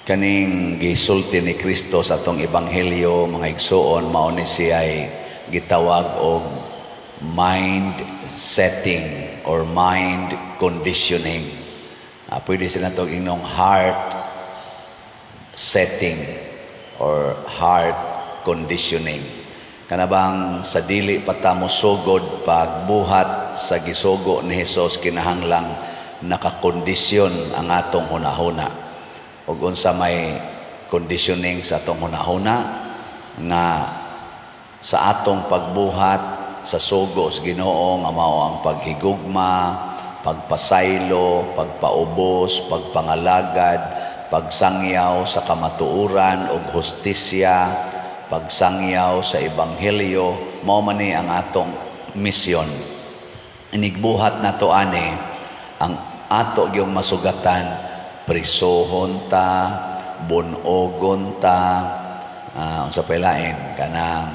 Kaning gisulti ni Kristo sa atong ebanghelyo, mga igsuon, mao ni siya'y gitawag og mind setting or mind conditioning. Pwede sa nato ingnong heart setting or heart conditioning. Kanabang sa dili pa ta mosugod pagbuhat sa gisugo ni Hesus, kinahanglang nakakondisyon ang atong hunahuna. Ug unsa may conditioning sa atong hunahuna? Nga sa atong pagbuhat sa sugo sa Ginoo nga mao ang paghigugma, pagpasaylo, pagpaubos, pagpangalagad, pagsangyaw sa kamatuoran ug hustisya, pagsangyaw sa ebanghelyo, mao man ni ang atong misyon. Inigbuhat nato ani, ang ato gyung masugatan, prisohon ta, bunogon ta, unsa pa lain, kanang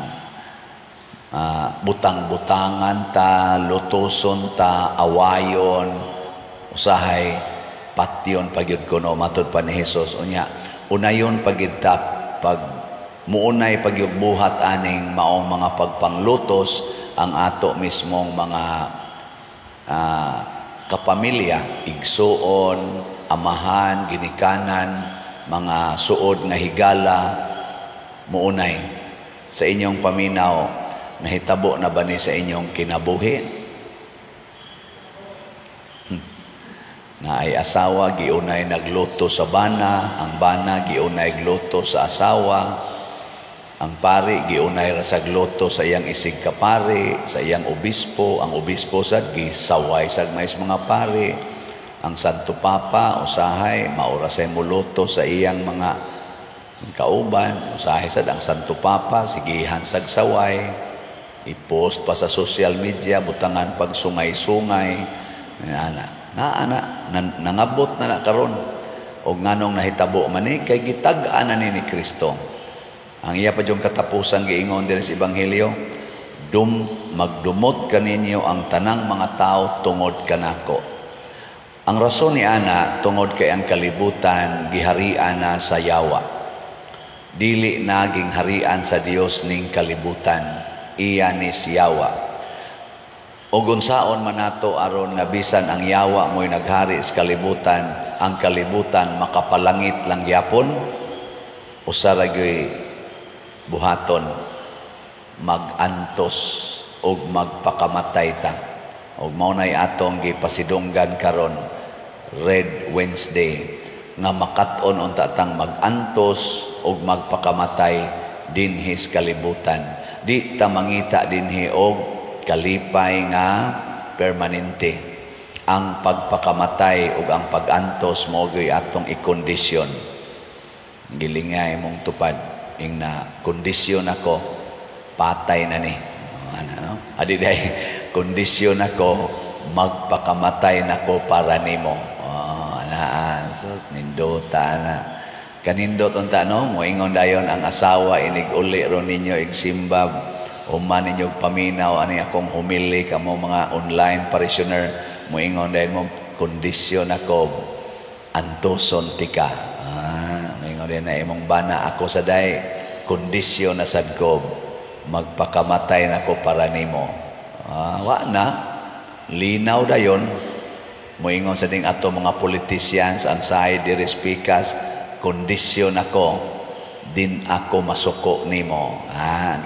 butang-butangan ta, lutuson ta, awayon, usahay patyon pagyud kuno matud pa ni Hesus. Unya unayon pagyud ta pag muunay pagyud buhat aning maong mga pagpanglutos, ang ato mismong mga kapamilya, igsuon, amahan, ginikanan, mga suod nga higala, muunay. Sa inyong paminaw, nahitabo na ba ni sa inyong kinabuhi? Na ay asawa, giunay nagluto sa bana, ang bana, giunay gluto sa asawa, ang pari, giunay ra sa gluto sa iyang isig kapari, sa iyang obispo, ang obispo sad, gisaway sad mais mga pari, ang Santo Papa, usahay, maura say muluto sa iyang mga kauban, usahay sad ang Santo Papa, sigihan sag saway, i-post pa sa social media, butangan pag sungay-sungay, ana, na, ana, nangabot na na karon. O nganong nahitabo man ni, kay gitag-an na ni Kristo. Ang iya pa yung katapusan giingon din sa Ebanghelyo, magdumot kaninyo ang tanang mga tao tungod kanako. Ang rason ni ana tungod kay ang kalibutan giharian na sa yawa. Dili naging harian sa Dios ning kalibutan, iya ni siyawa. Ug unsaon man nato aron nga bisan ang yawa mo'y naghari sa kalibutan, ang kalibutan makapalangit lang gyapon? Usa ra gyuy buhaton, magantos ug magpakamatay ta. Ug mao nay atong gipasidunggan karon, Red Wednesday, nga makat-on unta tang magantos ug magpakamatay dinhi sa kalibutan. Di ta mangita dinhi og kalipay nga permanente. Ang pagpakamatay ug ang pagantos mao gyud atong ikondisyon. Gilingay mong tupad ing na kondisyon ako patay na ni. Ano, no? Adi day kondisyon ako magpakamatay nako para nimo. Oh, ana, sus, nindota na. Kanindot unta, no, moingon dayon ang asawa inig uli ro ninyo igsimba, human ninyo paminaw ani akong humili kamo mga online parishioner, moingon dayon mo, "Kondisyon ako antoson tika." Moingon dayon na imong bana, "Ako sa day kondisyon na sad ko magpakamatay nako para nimo." Wa na linaw dayon. Moingon sa ding ato mga politicians ang side diri speakers, "Kondisyon ako din ako masuko nimo."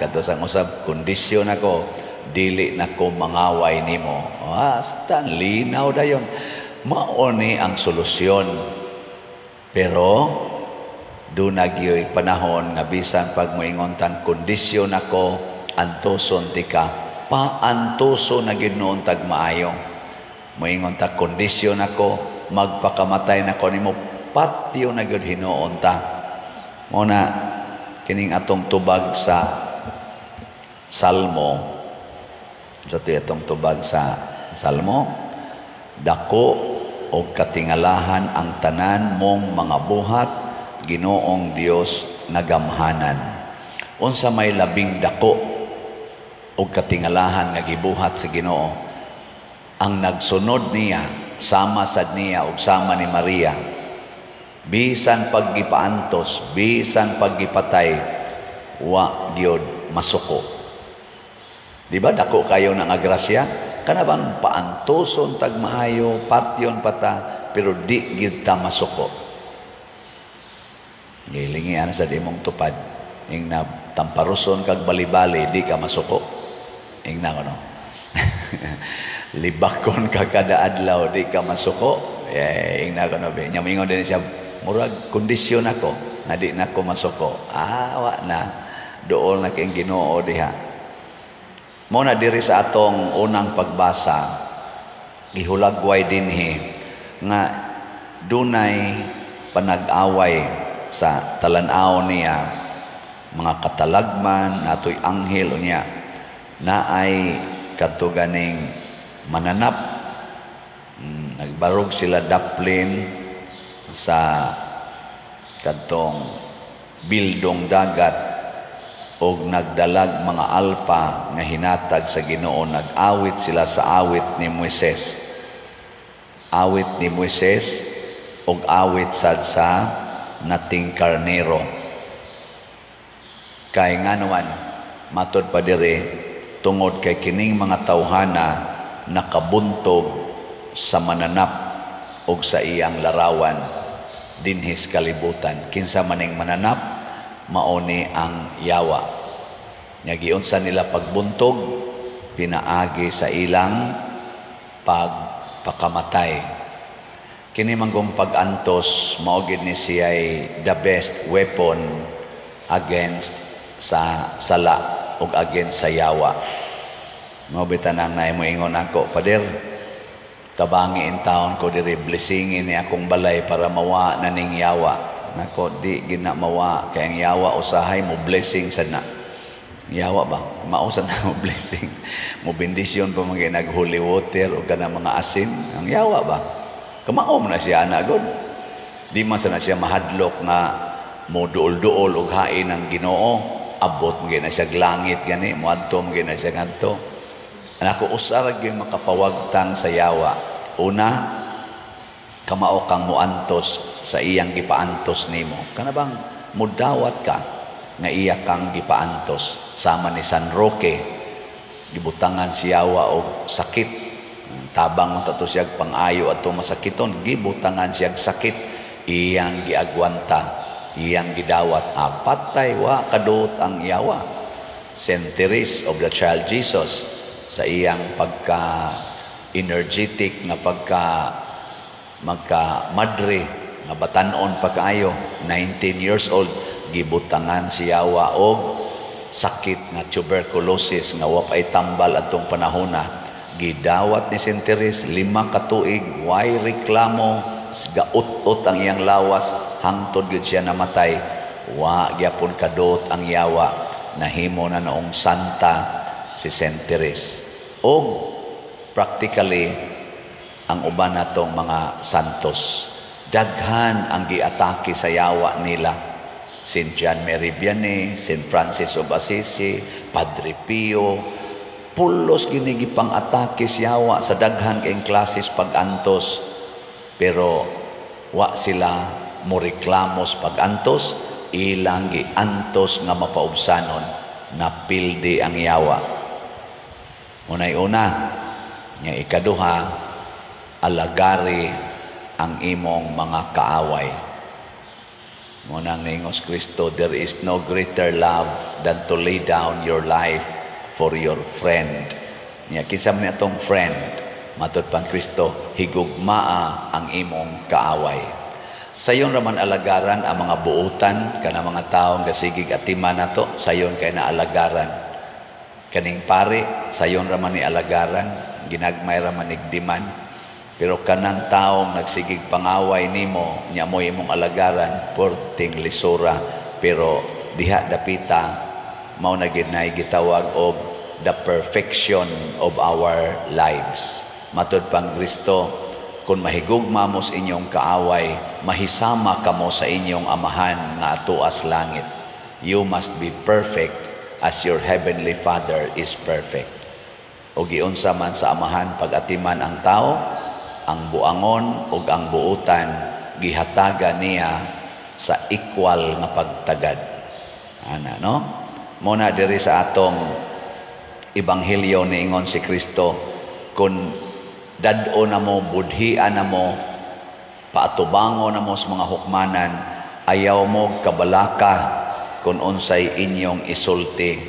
Kadto sa usab, "Kondisyon ako dili nako mangaway nimo." Hasta linaw dayon. Mao ni ang solusyon. Pero duna gyoy panahon nga bisan pag moingon tang kondisyon ako antoson tika, paantoso na gid noon tag maayo. Moingon ta, "Kondisyon ako magpakamatay nako nimo," patyo na gyud hinuon ta. Mo na kining atong tubag sa Salmo, sa atong tubag sa Salmo, "Dako og katingalahan ang tanan mong mga buhat, Ginoong Dios nga gamhanan." Unsa may labing dako og katingalahan nga gibuhat sa Ginoo? Ang nagsunod niya, sama sad niya ug sama ni Maria. Bisan paggipaantos, bisan paggipatay, wa gyud masuko. Di ba dako kayo nga grasya? Kana bang paantoson tag maayo, patyon pata, pero di gyud ta masuko. Gilingi ana sa imong tupad. Ing na tamparuson kag bali-bali, di ka masuko. Ing na kono. Libakon ka kada adlaw, di ka masuko. Eh, ing na kono be. Nya moingon din siya, murag kondisyon ako nga di na ko masuko. Ah, wa na. Dool na kay Ginoo diha. Mo na diri sa atong unang pagbasa, gihulagway dinhi nga dunay panag-away sa talan-aw niya mga katalagman, natoy anghel, unya naay kadto ganing mananap. Nagbarog sila daplin sa kadtong bildong dagat og nagdalag mga alpa nga hinatag sa Ginoo. Nag-awit sila sa awit ni Moises, awit ni Moises og awit sad sa nating karnero. Kay nganuman, matod pa diri, tungod kay kining mga tawhana nakabuntog sa mananap og sa iyang larawan dinhis kalibutan. Kinsa maning mananap? Mao ni ang yawa. Nya giunsa nila pagbuntog? Pinaagi sa ilang pagpakamatay. Kini manggong pag-antos, mao gid ni siya'y the best weapon against sa sala ug against sa yawa. Mao bitanang naay moingon ako, "Pader, tabangi in taon ko diri, blessingin ni akong balay para mawa na ning yawa." Nako, di gina mawa kay ang yawa usahay mo blessing sad na. Yawa ba? Mao sa na mo blessing. Mo bendisyon pa mga nag holy water o kana mga asin. Ang yawa ba? Kamao na siya ana god. Di man sana siya mahadlok nga mo duol-duol og hain ang Ginoo. Abot mo na siya langit gani, moadto mo na siya ngadto. Anako, usa ra gyud makapawagtang sa yawa. Una, kamao kang muantos sa iyang gipaantos nimo. Kana bang mudawat ka nga iya kang gipaantos, sama ni San Roque, gibutangan siya og sakit. Tabang mo tato siya pang-ayo ato masakiton, gibutangan siya sakit, iyang giagwanta, iyang gidawat. Ah, patay, wa kaduot ang yawa. Saint Therese of the Child Jesus, sa iyang pagka energetic nga pagka magka madre nga batanon pa kaayo, 19 years old, gibutangan siya og sakit nga tuberculosis nga wa pay tambal atong panahona. Gidawat ni Saint Therese 5 ka tuig, way reklamo, gaut-ut ang iyang lawas hangtod gyud siya namatay. Wa gyapon kadot ang yawa. Nahimo na noong santa si Saint Therese. Og practically ang uban natong mga santos, daghan ang giatake sa yawa nila. Saint John Mary Vianney, Saint Francis of Assisi, Padre Pio, pulos gini gipang atake sa yawa sa daghan kayong klases pag-antos, pero wa sila mo reklamos pag-antos, ilang giantos nga mapaubsanon. Napildi ang yawa. Unay una nga. Ikaduha, alagari ang imong mga kaaway. Munang niingos Kristo, "There is no greater love than to lay down your life for your friend." Nya kinsa man atong friend? Matod pang Kristo, higugmaa ang imong kaaway. Sayon raman alagaran ang mga buutan kana mga taong gasigig atiman nato, sayon kay na alagaran. Kaning pare, sayon raman ni alagaran, ginagmay raman nigdiman. Pero kanang taong nagsigig pangaway nimo, nya mo imong alagaran, porting lisura. Pero diha dapita mao na gid nay gitawag og the perfection of our lives. Matod pang Kristo, kung mahigugma mo sa inyong kaaway, mahisama kamo sa inyong Amahan nga atuas langit. You must be perfect as your heavenly Father is perfect. O giunsa man sa Amahan pag-atiman ang tao, ang buangon ug ang buutan. gihatagan niya sa equal nga pagtagad ana, no? Mo na diri sa atong ebanghelyo, niingon si Kristo, kung dad-o na mo, budhian na mo, paatubango na mo sa mga hukmanan, ayaw mo kabalaka kung unsay inyong isulti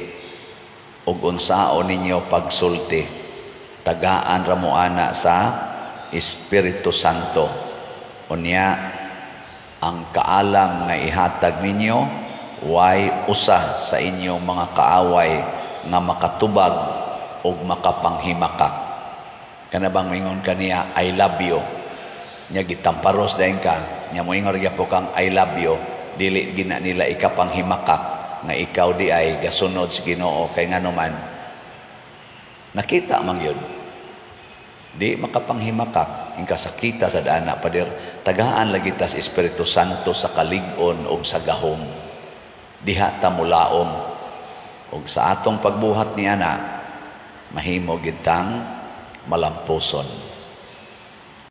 ug unsaon ninyo pagsulti. Tagaan ra mo ana sa Espiritu Santo. Unya ang kaalam nga ihatag ninyo, way usa sa inyong mga kaaway nga makatubag ug makapanghimakak. Kana bang moingon kaniya, "I love you," nya gitamparos dayon ka, nya moingon gyapon kang "I love you," dili gina nila ikapanghimakak nga ikaw di ay gasunod sa Ginoo, kay nganuman nakita man yun di makapanghimakak. Ang kasakita sa dana, pader, tagaan lagi ta sa Espiritu Santo sa kalig-on ug sa gahom. Diha ta mulaom, ug sa atong pagbuhat ni ana, mahimo gid tang malampuson.